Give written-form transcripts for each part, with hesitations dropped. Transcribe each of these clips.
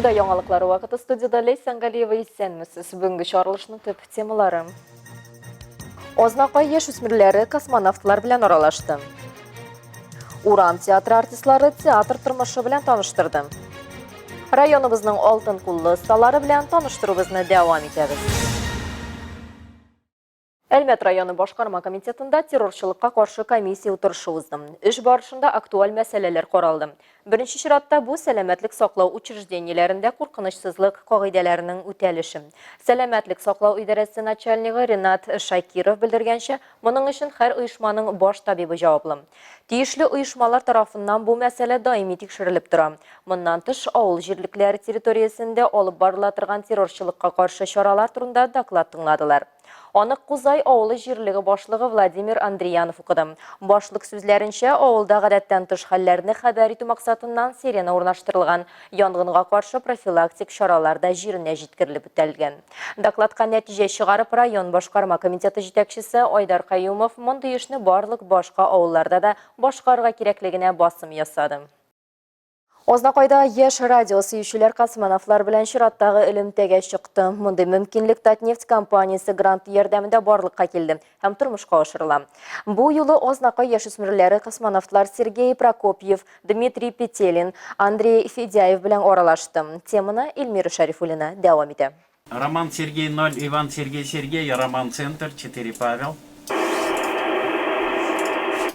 Эфирда яңалыклар вакыты студиядә Ләйсән Галиева исәнмесез. Бүгенге чыгарылышның төп темалары. Азнакай яшүсмерләре космонавтлар белән аралашты. Урам театры артистлары театр тормышы белән таныштырды. Районыбызның алтын куллы осталары белән таныштыруыбызны дәвам итәбез. Әлмәт районы башкарма комитетында террорчылыкка каршы комиссия утырышы узды. Эш барышында актуаль мәсьәләләр каралды. Беренче чиратта бу сәламәтлек саклау учреждениеләрендә куркынычсызлык кагыйдәләренең үтәлеше. Сәламәтлек саклау идарәсе начальнигы Ренат Шакиров белдергәнчә, моның өчен һәр оешманың баш табибы җаваплы. Тиешле оешмалар тарафыннан бу мәсьәлә даими тикшерелеп тора. Моннан тыш, авыл җирлекләре территориясендә алып барыла торган террорчылыкка каршы чаралар турында доклад тыңладылар. Аны Кузай авылы җирлеге башлыгы Владимир Андриянов укыды. Башлык сүзләренчә, авылда гадәттән тыш хәлләрне хәбәр итү максатыннан сирена урнаштырылган, янгынга каршы профилактик чаралар да җиренә җиткерелеп үтәлгән. Докладка нәтиҗә чыгарып, район башкарма комитеты җитәкчесе Айдар Каюмов мондый эшне барлык башка авылларда да башкарырга кирәклегенә басым ясады. Азнакайда яшь радио сөючеләр космонавтлар белән чираттагы элемтәгә чыкты. Мондый мөмкинлек Татнефть компаниясе гранты ярдәмендә барлыкка килде һәм тормышка ашырыла. Бу юлы Азнакай яшүсмерләре космонавтлар Сергей Прокопьев, Дмитрий Петелин, Андрей Федяев белән аралашты. Теманы Эльмира Шәрифуллина дәвам итә. Роман Сергей ноль Иван Сергей Сергей Роман Центр четыре Павел.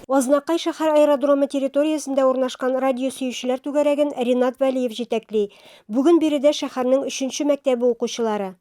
Азнакай шәһәр аэродромы территориясендә урнашкан радио сөючеләр түгәрәген Ринат Вәлиев җитәкли. Бүген биредә шәһәрнең өченче мәктәбе укучылары.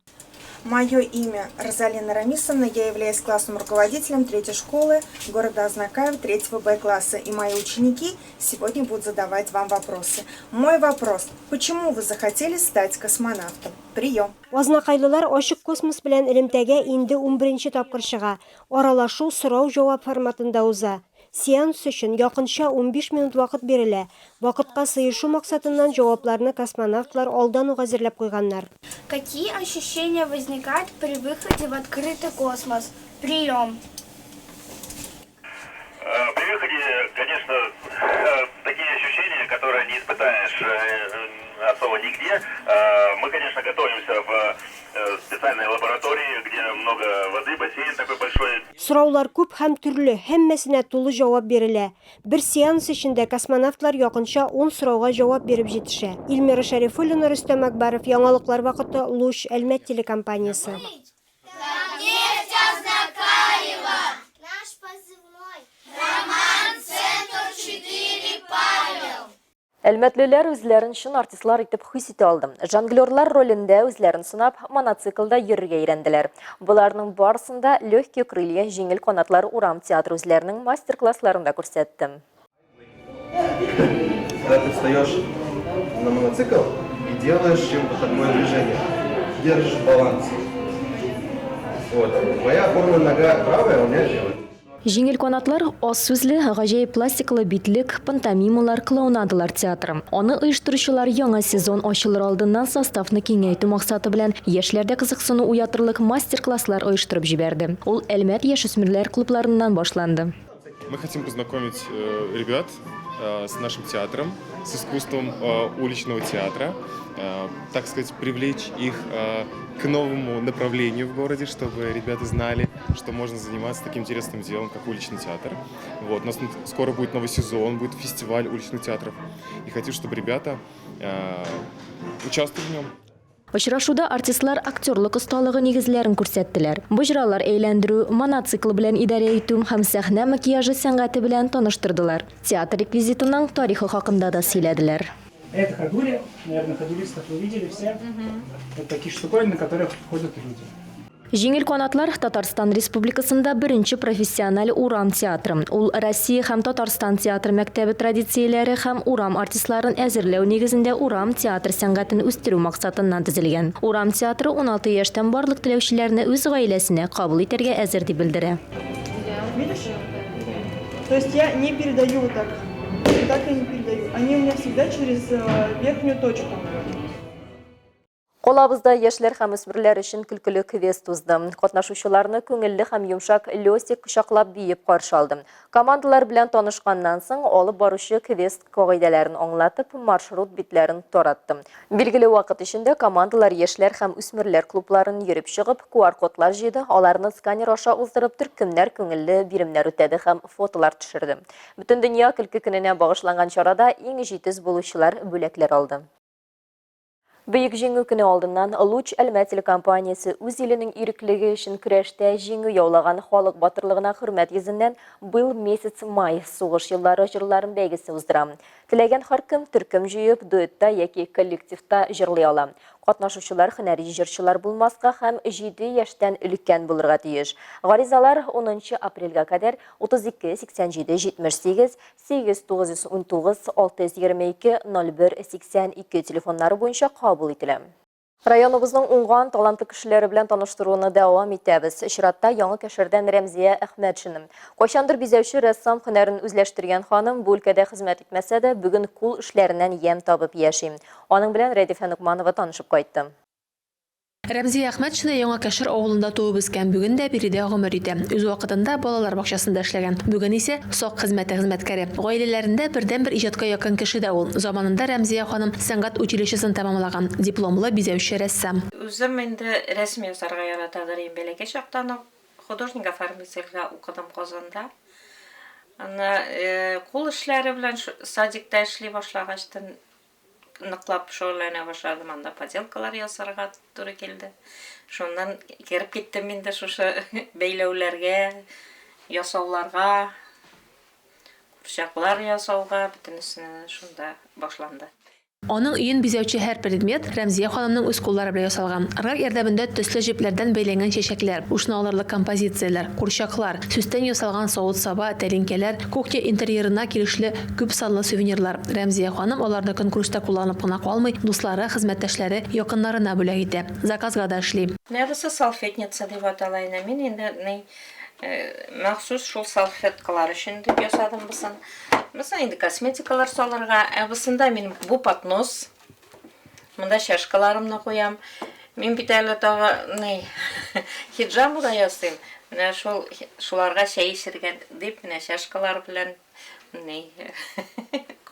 Мое имя Розалина Рамисовна, я являюсь классным руководителем третьей школы города Азнакаево третьего Б класса. И мои ученики сегодня будут задавать вам вопросы. Мой вопрос: почему вы захотели стать космонавтом? Прием! Азнакайлылар ачык космос белән элемтәгә инде унберенче тапкыр чыга. Аралашу сорау-җавап форматында уза. Сеанс өчен якынча 15 минут вакыт бирелә. Вакытка сыешу максатыннан җавапларны космонавтлар алдан ук әзерләп куйганнар. Какие ощущения возникают при выходе в открытый космос? Прием! Э, при выходе, конечно, такие ощущения, которые не испытаешь э, особо нигде. Э, мы, конечно, готовимся в специальной лаборатории, где много воды, бассейн такой большой. Сораулар күп һәм төрле, һәммәсенә тулы җавап бирелә. Бер сеанс эчендә космонавтлар якынча ун сорауга җавап биреп җитешә. Эльмира Шәрифуллина, Рөстәм Акбаров, Яңалыклар вакыты, Луч, Әлмәт телекомпаниясе. Татнефть Азнакаево! Наш позывной Роман Центр 4 Павел! Әлмәтлеләр үзләрен чын артистлар итеп хис итә алды. Жонглерлар ролендә үзләрен сынап, моноциклда йөрергә өйрәнделәр. Боларның барысын да Легкие крылья, җиңел канатлар урам театры үзләренең мастер-классларында күрсәтте. Когда ты встаешь на моноцикл и делаешь чем вот такое движение, держишь баланс. Вот. Моя опорная нога правая, у меня левая. Җиңел канатлар, аз сүзле, гаҗәеп пластикалы битлек, пантомималар, клоунадалар театры. Аны оештыручылар яңа сезон ачылыр алдыннан составны киңәйтү максаты белән яшьләрдә кызыксыну уятырлык мастер-класслар оештырып җибәрде. Ул Әлмәт яшүсмерләр клубларыннан башланды. Мы хотим познакомить э, ребят э, с нашим театром, с искусством э, уличного театра, так сказать, привлечь их к новому направлению в городе, чтобы ребята знали, что можно заниматься таким интересным делом, как уличный театр. Вот. У нас скоро будет новый сезон, будет фестиваль уличных театров. И хотим, чтобы ребята участвовали в нем. Очрашуда артистлар актерлык осталыгы нигезләрен күрсәттеләр. Боҗралар әйләндерү, моноцикл белән идарә итү һәм сәхнә макияжы сәнгате белән таныштырдылар. Театр реквизитының тарихы хакында да сөйләделәр. Это ходули, наверное, ходулистов вы видели все. Это такие штуковины, на которых ходят люди. Җиңел канатлар, Татарстан Республикасында беренче профессиональ урам театры. Ул Россия һәм Татарстан театр мәктәбе традицияләре һәм урам артистларын әзерләү нигезендә урам театр сәнгатен үстерү максатыннан төзелгән. Урам театры 16 яшьтән барлык теләүчеләрне үз гаиләсенә кабул итәргә әзер дип белдерә. Видишь? То есть я не передаю вот так. Вот так я не передаю. Они у меня всегда через э, верхнюю точку. Калабызда яшьләр һәм үсмерләр өчен көлкеле квест узды. Катнашучыларны күңелле һәм йомшак Лёсик кочаклап биеп каршы алды. Командалар белән танышканнан соң, алып баручы квест кагыйдәләрен аңлатып, маршрут битләрен таратты. Билгеле вакыт эчендә командалар яшьләр һәм үсмерләр клубларын йөреп чыгып, QR-кодлар җыйды, аларны сканер аша уздырып, төркемнәр күңелле биремнәр үтәде һәм фотолар төшерде. Бөтендөнья көлке көненә багышланган чарада иң җитез булучылар бүләкләр алды. Бөек Җиңү көне алдыннан Луч Әлмәт телекомпаниясе үз иленең иреклеге өчен көрәштә җиңү яулаган халык батырлыгына хөрмәт йөзеннән Был месяц май сугыш еллары җырларын бәйгесе уздыра. Теләгән һәркем төркем җыеп, дуэтта яки коллективта җырлый ала. Катнашучылар һөнәри җырчылар булмаска һәм җиде яшьтән өлкән булырга тиеш. Гаризалар унынчы апрельгә кадәр 32 87 78 8 919 622 01 82 телефоннары буенча кабул ителә. Районыбызның уңган, талантлы кешеләре белән таныштыруны дәвам итәбез. Чиратта Яңа Кәшердән Рәмзия Әхмәтшина. Кайчандыр бизәүче рәссам һөнәрен үзләштергән ханым бу өлкәдә хезмәт итмәсә дә, бүген кул эшләреннән ямь табып яши. Аның белән Рәдифә Ногманова танышып кайтты. Рәмзия Әхмәтшина Яңа Кәшер авылында туып үскән, бүген дә биредә гомер итә. Үз вакытында балалар бакчасында эшләгән. Бүген исә сак хезмәте хезмәткәре. Гаиләләрендә бердәнбер иҗатка якын кеше дә ул. Заманында Рәмзия ханым сәнгать училищесын тәмамлаган, дипломлы бизәүче-рәссам. Үзем инде рәсем ясарга яратадыр идем бәләкәй чактан ук. Художник-оформительгә укыдым Казанда. Аны кул эшләре белән садикта эшли башлагачтын ныклап шөгыльләнә башладым, анда поделкалар ясарга туры килде. Шуннан кереп киттем инде шушы бәйләүләргә, ясауларга, курчаклар ясауга, бөтенесенә шунда башланды. Аның өен бизәүче һәр предмет Рәмзия ханымның үз куллары белән ясалган. Ыргак ярдәмендә төсле җепләрдән бәйләнгән чәчәкләр, ушны алырлык композицияләр, курчаклар, сүстән ясалган савыт-саба, тәлинкәләр, кухня интерьерына килешле Күп санлы сувенирлар. Рәмзия ханым аларны көнкүрештә кулланып кына калмый, дуслары, хезмәттәшләре, якыннарына бүләк итә. Заказга да эшли. Менә бусы салфетница дип атала инде. Мин инде ни махсус шул салфеткалар өчен дип ясадым бусын. Бусын инде косметикалар салырга. Ә бусында минем бу поднос. Монда чашкаларымны куям. Мин бит әле тагы ни хиджаму да ясыйм. Менә шул шуларга чәй эчергә дип менә чашкалар белән Ни,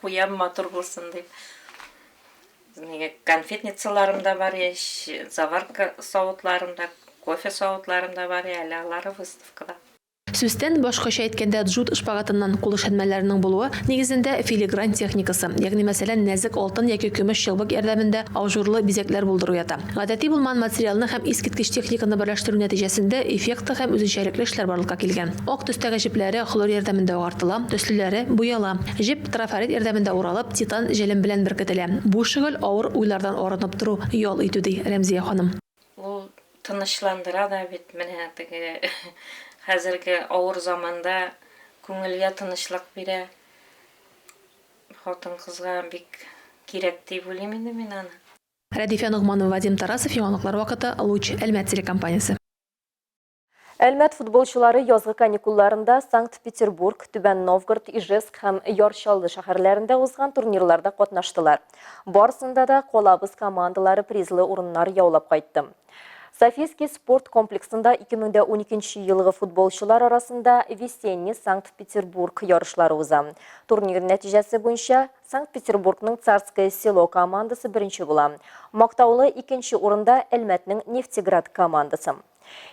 куям матур булсын дип. Нигә конфетницаларым да бар, заварка савытларым да, кофе савытларым да бар, әле алары выставкада. Сүстән, башкача әйткәндә, джут шпагатыннан кул эшләнмәләренең булуы, нигезендә, филигрань техникасы, ягъни мәсәлән, нәзек алтын яки көмеш чылбык ярдәмендә ажурлы бизәкләр булдыру ята. Гадәти булмаган материалны һәм искиткеч техниканы берләштерү нәтиҗәсендә эффектлы һәм үзенчәлекле эшләр барлыкка килгән. Ак төстәге җепләре хлор ярдәмендә агартыла, төслеләре, буяла. Җеп трафарет ярдәмендә уралып, титан җелем белән беркетелә. Бу шөгыль авыр уйлардан арынып тору, ял итү, ди Рәмзия ханым. Ул тынычландыра да бит, менә теге хәзерге авыр заманда күңелгә тынычлык бирә. Хатын-кызга бик кирәк дип уйлыйм инде мин аны. Рәдифә Ногманова, Вадим Тарасов, Яңалыклар вакыты, Луч, Әлмәт телекомпаниясе. Әлмәт футболчылары язгы каникулларында Санкт-Петербург, Түбән Новгород, Ижевск һәм Яр Чаллы шәһәрләрендә узган турнирларда катнаштылар. Барысында да калабыз командалары призлы урыннар яулап кайтты. Софийский спорт комплексында 2012 елгы футболчылар арасында Весенний Санкт-Петербург ярышлары уза. Турнир нәтиҗәсе буенча Санкт-Петербургның Царское Село командасы беренче була. Мактаулы икенче урында Әлмәтнең Нефтеград командасы.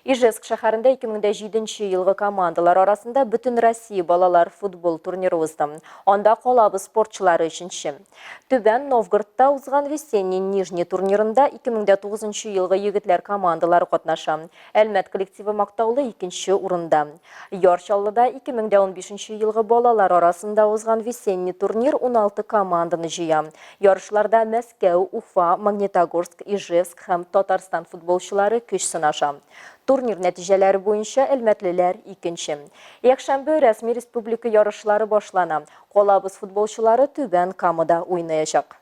Ижевск шәһәрендә 2007 елгы командалар арасында Бөтенроссия балалар футбол турниры узды. Анда калабыз спортчылары өченче. Түбән Новгородта узган Весенний Нижний турнирында 2009 елгы егетләр командалары катнаша. Әлмәт коллективы мактаулы икенче урында. Яр Чаллыда 2015 елгы балалар арасында узган Весенний турнир 16 команданы җыя. Ярышларда Мәскәү, Уфа, Магнитогорск, Ижевск һәм Татарстан футболчылары көч сынаша. Турнир нәтиҗәләре буенча әлмәтлеләр икенче. Якшәмбе рәсми республика ярышлары башлана. Калабыз футболчылары Түбән Камада уйнаячак.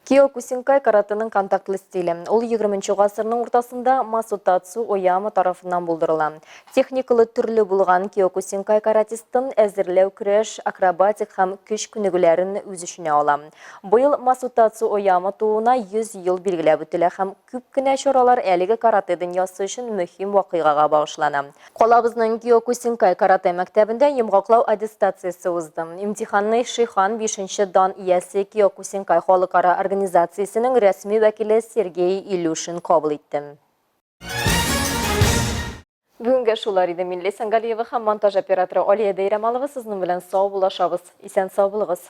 Киокусинкай каратэның контактлы стиле. Ул 20 гасырның уртасында Масутацу Ояма тарафыннан булдырыла. Техникалы төрле булган киокусинкай каратистын әзерләү көрәш, акробатик һәм көч күнегүләрен үз эченә ала. Быел Масутацу Ояма тууына 100 ел билгеләп үтелә һәм күп кенә чаралар әлеге каратэ дөньясы өчен мөһим вакыйгага багышлана. Калабызның Киокусинкай каратэ мәктәбендә йомгаклау аттестациясе узды. Имтиханны Шихан бишенче дан иясе Киокусинкай халыкара организациясенең рәсми вәкиле Сергей Илюшин кабул итте. Бүгенгә шулар иде. Мин Ләйсән Галиева һәм монтаж операторы Алия Бәйрәмалова сезнең белән саубуллашабыз. Исән-сау булыгыз.